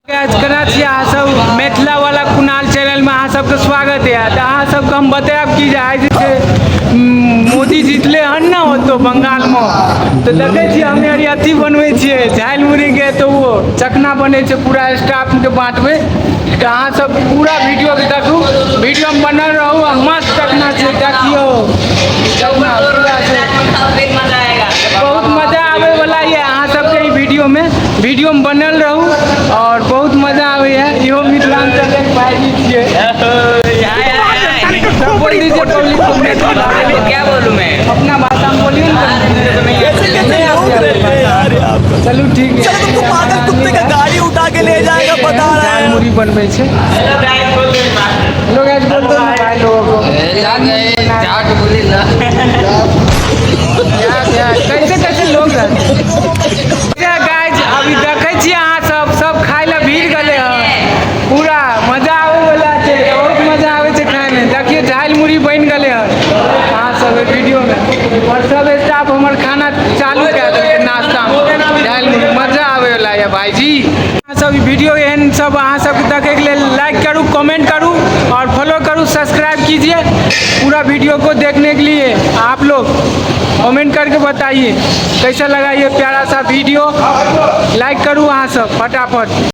Guys, केना छी अहाँ सब? मिथिला वाला कुणाल चैनल में अहाँ सबके स्वागत है। तऽ अहाँ सबके हम बतायब कि जे आइ जे छै मोदी जीतले हन ने ओतौ बंगालमे, तऽ देखै छियै हमे आर अथी बनबै छियै झालि मुरहीके। तऽ ओ चखना बनै छै, पूरा स्टाफके बाँटबै। तऽ अहाँ सब पूरा वीडियोके देखू, वीडियोमे बनल रहू आ मस्त चखना छै। देखियौ, चखना पूरा छै। बहुत मजा आबै वाला यऽ अहाँ सबके ई वीडियोमे। वीडियोमे बनल रहू और बहुत मजा आबैए। इहो मिथिलाञ्चल एक भाईजी छियै। सब बोल दीजिए पब्लिक को मैथिली भाषा में। क्या बोलूं मैं? अपना भाषा में बोलिए ना। कैसे कैसे लोग रहते हैं यार यहाँ पर? चलू, ठीक है। चलो, तुमको पागल कुत्ते का गाड़ी उठा के ले जाएगा, बता रहा है। मुड़ी बनबै छै। हेलो गाइस बोल दो ना भाई लोगों को। चाट बोली ना। क्या क्या, कैसे कैसे लोग रहते। गाइस, अभी देखै छियै अहाँ सब, सब खाय लए भीड़ गेलै हन। पूरा मजा आबै वाला छै, बहुत मजा आबै छै खायमे। देखियौ, झालि मुरही बनि गेलै हन अहाँ सब वीडियोमे और सब स्टाफ हमर खाना चालू कए देलकै नाश्तामे झालि मुरही। मजा आबै वाला यऽ भाईजी। अहाँ सब ई वीडियो एहन सब अहाँ सबके देखैके लेल लाइक करू, कमेंट करू और फॉलो करू, सब्सक्राइब कीजिए। पूरा वीडियो को देखने के लिए आप लोग कमेंट करके बताइए, कैसा लगा ये प्यारा सा वीडियो। लाइक करू अहाँ सब फटाफट।